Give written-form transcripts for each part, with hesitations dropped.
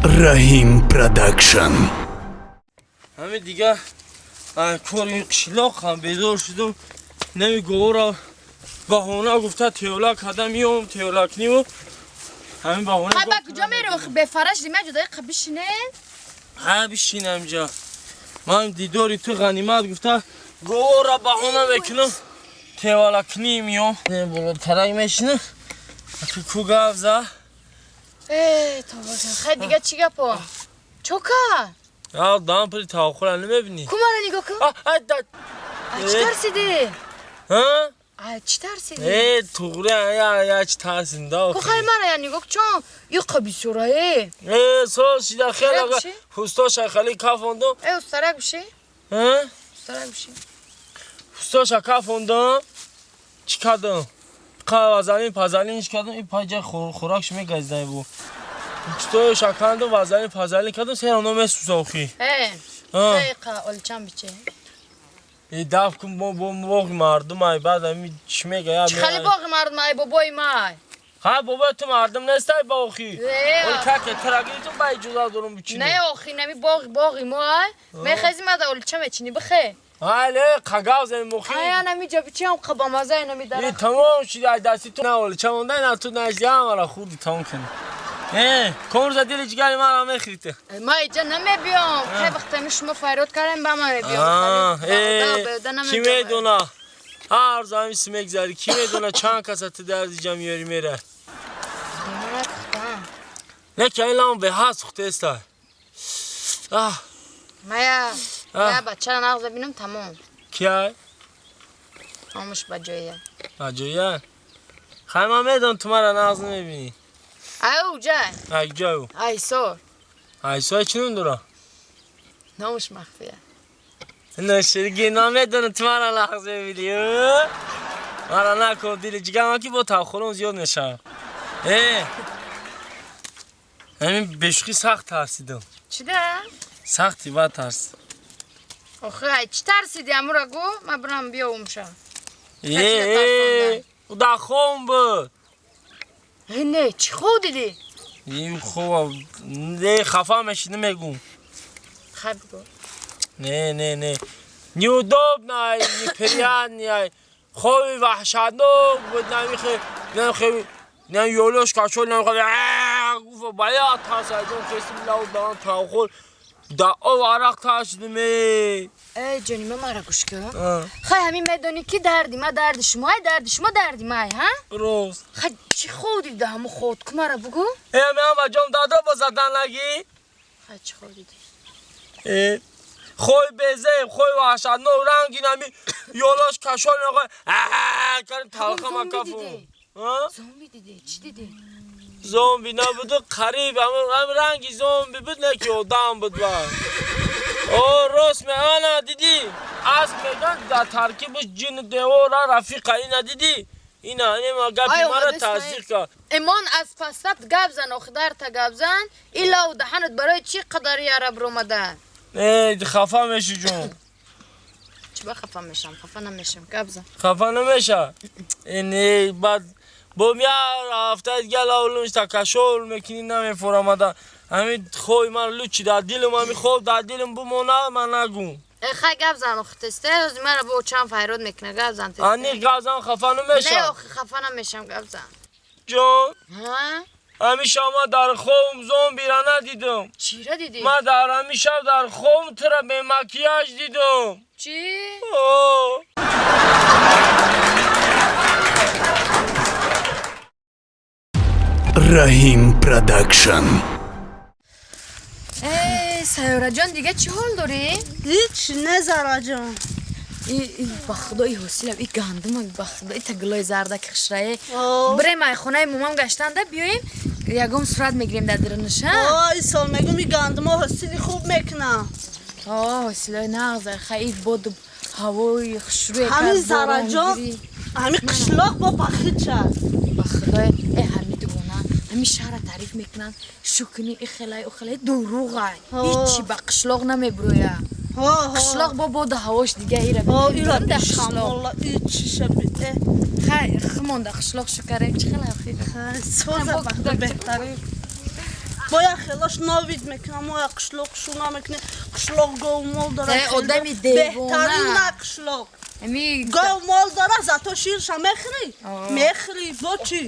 Раҳим Продакшн. Ҳамин дига кори қишлоқ ҳам безор шудум. Нами говора баҳона гуфта тевла када миём тевлакниву ҳамин баҳона. Ха, ба куҷо мерӣ? Бефараш дима ҷудои қа бишине. Ҳа, бишинам ҷа. Ман дидори ту ғанимат гуфта говора баҳона мекунам. Тевалакни миём. Болотарак мешинам. Аки ку гап за? Э, тоба. Хай, дига чӣ гапо? Чока? А, дам пури тавхура намебинӣ? Ку мара нигоҳ кун. А, а, да. А чӣ тарсидӣ? Ҳа? А чӣ тарсидӣ? Э, туғри я я чӣ тарсинда. Ку хай мара я нигоҳ чон. Иқа бисёра э. Э, сол шида хеле Як биши? ҳустоша хали кафондум. Э, устарак биши? Ҳа? Устарак биши. Ҳустоша кафондум. Чӣ кардам? Қа вазалин пазалин чӣ кардам? И паҷа хӯракш мегазидай бу. Ҳустоша кандум, вазалин пазалин кардам, сера оно месӯза охи. Э. Ҳа. Хай қа олчам биче. Э, даф кун бо бо боғи мардум ай, баъд ами чӣ мега? Чӣ хали боғи мардум ай бобои май. Ҳа, бобои ту мардум нестай ба охи. Э. Оли каке тарагири ту ба иҷоза дорум бичинӣ. Не охи, нами боғи боғи мо ай. Мехези мада олча мечини бихе. Ҳайле, қагав зани мохи. Ай, нами ҷа бичиам қа бамаза нами И дара. тамом шида ай дасти ту на оли чамондай на ту наҷди ҳамара хурди тамом кунӣ. Э, комрза дили ҷигари мара мехӯрите. Ма иҷа намебиём. Хай вақтами шумо файрод кардем ба ма мебиём. Э, ки медона? Ҳар замин мегзари, ки медона чанд каса ту дарди ҷа меёри мера. Не ки ин лам беҳад сӯхтеста. Аҳ, Мая, А. я бачара нағз бибинам тамом. кияй? Ҳамаш ба ҷоя. Аҷоя? Хай ман медонам ту мара нағз намебинӣ. Ай уҷай, Ай ҷою. айсор. Айсой чӣ ном дора? Номаш махфия. Ноширги намедонам ту мара нағз мебинӣ. Мара накун дили ҷигарам ки бо тавхӯрам зиёд мешавад. Э, ҳамин бешӯхӣ сахт тарсидам. Чӣ да? Сахти бад тарс. Охи, ай чӣ тарсиди амура гӯ? Ман бирам биёвумша. Э, э, ӯ дар хом буд. Э, не, чӣ хоб дидӣ? Ин хоб не хафа меши намегум. Хай бигӯ. Не, не, не. Неудобно, ай, неприятно, ай. Хоби ваҳшатнок буд, намихе, намихе, не ёлош кашол намихе. Гуфт бая тарс айдон хестим лав дан тавхӯр. Да об арақ тарсидим э. Э, ҷони ма мара гӯш кун. Хай ҳамин медонӣ ки дарди ма дарди шумо ай, дарди шумо дарди ма ай, ҳа? Рост. Хай чӣ хоб дидӣ да ҳамун ход ку мара бугӯ? Э, ман ба ҷон дадо бо задан нагӣ? Хай чӣ хоб дидӣ? Э, хой безеб, хой ваҳшатнок, ранги нами ёлош кашол намихе. Кардим талха Зомби макафу. дидӣ? Ҳа? Зомби дидӣ? Чӣ дидӣ? Зомби набуду қариб ҳам ранги зомби буд, не ки одам буд ба. О, рост ме, ана дидӣ? Асп меган дар таркибаш ҷину девора рафиқа ина дидӣ? Ина нема гапи Ай, мара омадест, тасдиқ кард. Эмон аз пастат гап зан, охи дарта гап зан. Илау даҳанат барои чӣ қадари яраб ромада? Э, хафа меши ҷон. Чӣ ба хафа мешам? Хафа намешам. Гап зан. Хафа намеша? Э, не, баъд бо я ҳафтаи дига лавлумш такашол мекунӣ намефорамада. Ҳамин хоби ман лучи дар дилам ҳамин хоб дар дилам бумона ман нагум. Э, хай гап зан охи тесте. Ҳозир мара бо чанд файрод мекуна. Гап зан тесте. Ани гап зан хафа Не намеша? охи хафа намешам. Гап зан. Ҷон, Ҳа? ҳамин шаб ман дар хобам зомбира надидам. Чира дидӣ? Ман дар ҳамин шаб дар хобам тура бемакияж дидам. Чӣ? О! Раҳим Продакшн. Э, Сайёраҷон, дига чӣ ҳол дорӣ? Ҳеч не, Зараҷон. И ба худои ҳосилам, и гандума ба худои та гулои зардаки хушрае. О. Бирем ай хонаи момам гаштанда биёем, ягон сурат мегирем дар дарунаш, ҳа? О, исол мегум и гандумо ҳосили хуб мекунам. О, ҳосилои нағз, хай боду ҳавои хушрӯе Ҳамин кард, Зараҷон, боронгирӣ. ҳамин қишлоқ бо пахид шад. Ба худои, э ҳамин дугона, ҳамин шаҳра таъриф мекунанд, шукни и хелай, у хелай дурӯғай. О. Ҳичи ба қишлоқ намебурӯя. Ҳо, ҳо. Қишлоқ бо боду ҳавош дига ира. О, ира дар қишлоқ. бишамола, и чиша би. Э, Хай, химонда қишлоқ шукарем, чӣ хелай охи? хай, соза Бо бахта кӯдак. беҳтарин. Боя хелош новид мекунам, моя қишлоқ шуна мекунем. Қишлоқ гов мол дора. Одами девона. Беҳтарин на қишлоқ. Гов мол дора, зато ширша мехӯрӣ. Мехӯрӣ, бо чӣ?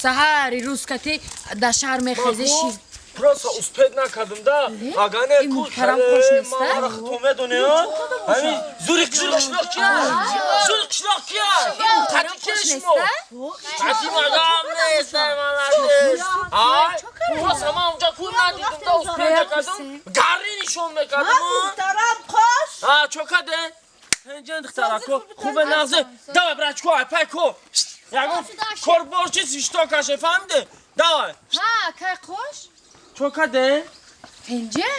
Саҳари рӯз кати дар шаҳр мехезӣ шир. Просто успеть накардам да. Агане ку мара хто медоне, а? Ҳамин зури қишлоқ кия? Зури қишлоқ кия? Қати кишмо. Қати магам нест, молодец. Ай, просто ман унҷа ку надидам да, успеть накардам. Гарри нишон мекардам. Муҳтарам қош. А, чо каде? Ҳенҷен духтарако, хубе нағзе. Давай, брачко, ай пай ко. Ягон корборчи свишток каше, фаҳмиде? Давай. Ҳа, кай қош? Чо каде? Ҳенҷе?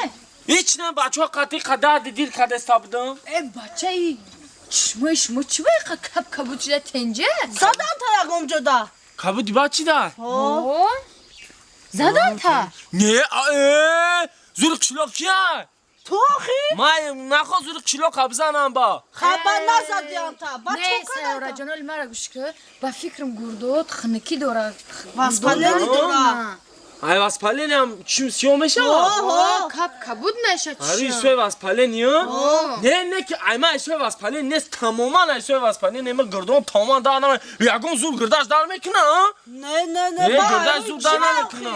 Ҳеч не, бачаҳо қатӣ қадар дидир кадеста будам. Э, бачаи чишмои шумо чӣ ба иқа каб кабуд шуда тенҷе? Задан та ягон ҷода. Кабуди ба чӣ да? Задан та? Не, э, зури қишлоқ кия? Ту охи? Ман нахост зури қишлоқ бизанам ба. Хаба назадиям та. Ба Не, чо кадан? Сайёраҷон, оли мара гӯш кӯ. Ба фикрам гурдот хунукӣ дора. Воспаление дора. Ай, воспаление ам чим сиёҳ мешавад? Каб кабуд мешад. Ари исои воспаление? Не, не ки ай ман исои воспаление нест, тамоман исои воспаление ма гирдон тамоман дар нама. Ягон зур гирдаш дар мекуна, а? Не, не, не, Не, гирдаш зур дар намекуна.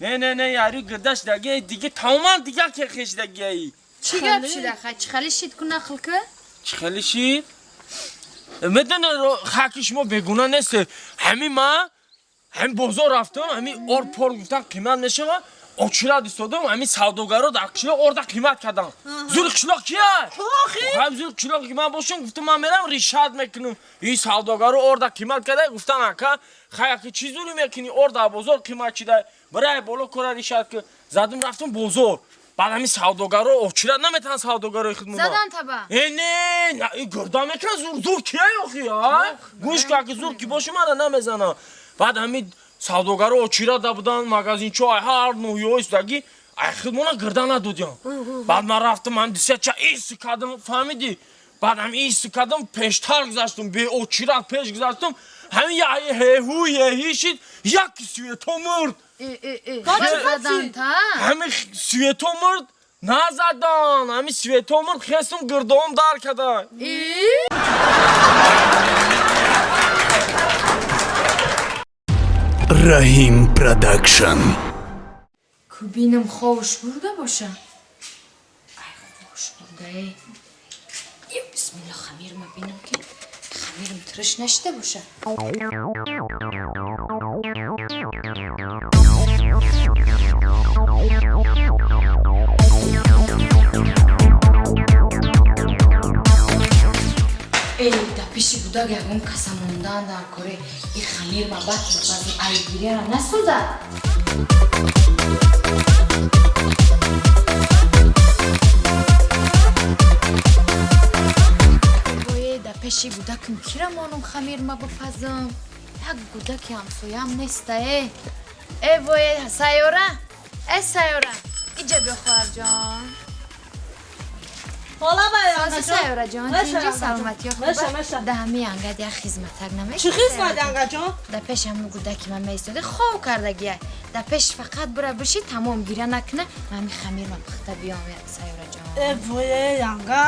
Не, не, не, яри гирдаш даги диге тамоман дига ке хеш дагии. Чӣ гап шида хай? Чӣ хали шид ку нақл ку? Чӣ хали шид? Медоне хаки шумо бегуна нест. Ҳамин ма ҳамин бозор рафтам, ҳамин ор пор гуфтан қимат мешава. Очират истодам, ҳамин савдогаро дар қишлоқ орда қимат кардам. Зури қишлоқ кия? Ҳам зури қишлоқ ки ман бошам, гуфтам ман мерам ришат мекунам. И савдогаро орда қимат карда, гуфтан ака, хай ака чӣ зури мекунӣ? Ор дар бозор қимат шида. Бирай боло кора ришат ку. Задум рафтам бозор. Баъд ҳамин савдогаро очират наметавонанд савдогарои хидмат. Задан таба. Э, не, на, гирда мекунад зур, зур кия охи, а? Гӯш ку, аки зур ки боша мара намезана. Баъд ҳамин савдогаро очирада буданд, магазинчо ай ҳар ноҳияҳо истодаги, ай хидмона гирда надодиям. Баъд ман рафтам, ҳам дисяча ис кардам, фаҳмидӣ? Баъд ҳам ис кардам, пештар гузаштам, беочират пеш гузаштам. Ҳамин я ҳеҳу ҳеҳи шид, як свето мурд. Задан та? Ҳамин свето мурд, назадан. Ҳамин свето мурд, хестам гирдоам дар карда. Раҳим Продакшн. Кубинам ховш бурда боша. Ай, ховш бурда, э. Ё, бисмилла, хамирма бинам ки хамирам тириш нашида боша. Эй, дар пеши гудак ягон каса мондан дар коре. И хамир ма бат бипазим, ай гиряра насӯзад. Ое, дар пеши гудакам кира монум хамир ма бипазам? Як гудаки ҳамсоям неста, э. Э, вое, Сайёра, э, Сайёра, иҷа биё, хоҳарҷон. Ҳола ба Сози Сайёраҷон, тинҷи саломатиё Меша, хуба? меша. Да ҳами ангад як хизматак намешавад? Чӣ хизмат, ангаҷон? Дар пеш ҳамун гудаки ман меистоди, хов кардагия. Дар пеш фақат бура биши, тамом гиря накуна, ман ҳами хамир ма пухта биём, Сайёраҷон. Э, вое, анга.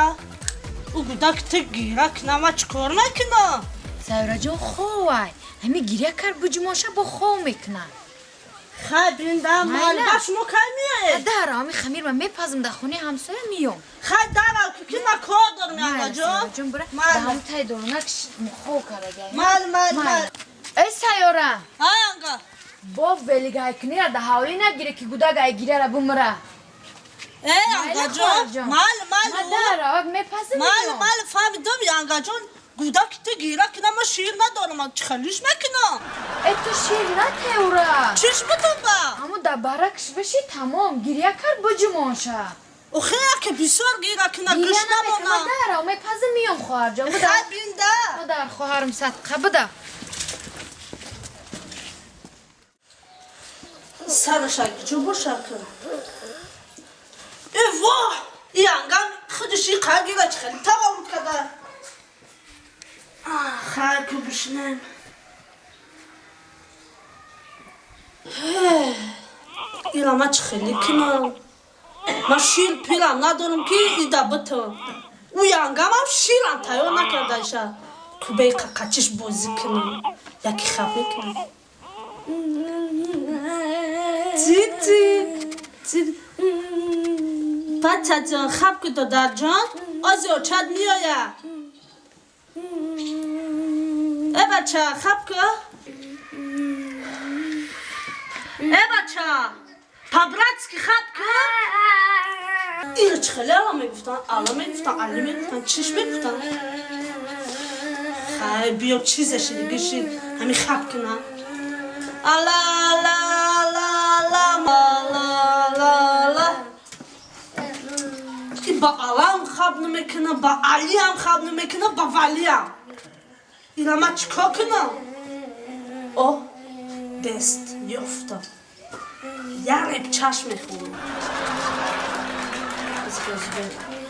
Ӯ гудак ту гира куна, ман чӣ кор мекунам? Сайёраҷон, ховай. Ҳами гиря кард, буҷумоша бо хов мекуна. Хай, бинда, Майла. мал, ба шумо кай меоед? Дар ҳами хамир ма мепазм, дар хонаи ҳамсоя миём. Хай, дарав, ки ман кор дорам, ангаҷон. Сайёраҷон, бура, Майла. дар ҳам тай дорунак хов кардагия. Мал, мал, мал. Э, Сайёра. Ҳай, анга. Бо велигайкунира дар ҳавлӣ нагире ки гудак ай гиряра бумра. Э, ангаҷон, мал, мал. Ма дарав, мепазм Мал, миём. мал, фаҳмидам, ангаҷон. Гудак ту гира куна, ман шир надорам, ман чӣ хелиш мекунам? Э, ту шир натеура. Чиш бутам ба? Ҳамун дар баракш биши, тамом гиря кард, буҷумонша. Охе, яке бисёр гира куна, Гиря гӯш намекунам, намонам. дарав, мепазм миём, хоҳарҷон. Буда. Хай, бинда. Буда, хоҳарам, садқа буда. Сараш ҷо боша ки. Э, воҳ! И ангам худаш и қагира чӣ хеле таваллуд карда. Хай, ку бишинем. Ира ма чӣ хеле кунам? Ма шир пирам надорам, ки ида битам. Ӯ янгамам ширам тайёр накардаиша. Кубеи қақачиш бозӣ кунам, яки хаб мекунам. Тити бачаҷон, хаб ку, додарҷон, ози очад меоя. Э, бача, хаб ку. Э, бача, по-братски хаб ку. Иро чӣ хеле ала мегуфтан, ала мегуфтан, али мегуфтан, чиш мегуфтан. Хай, биё, чизаши дигаши ҳами хаб кунам. Ала ла ла ла ла ла ла. Ки ба алам хаб намекунам, ба алиам хаб намекунам, ба валиам. Ира ма чӣ кор кунам? О, дест ёфтам. Як реп чашм мехӯрам.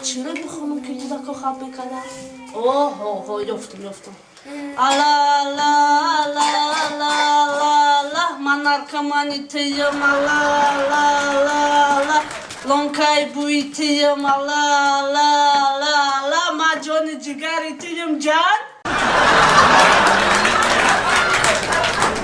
Чӣ реп бихонам, ки кӯдако хаб мекардам? Оҳо, ёфтам, ёфтам. Ала ла ла ла ла ла, ман наркомани тиям, ала ла ла ла, лонкаи бӯи тиям, ала ла ла ла, ма ҷони ҷигари тиям, ҷа.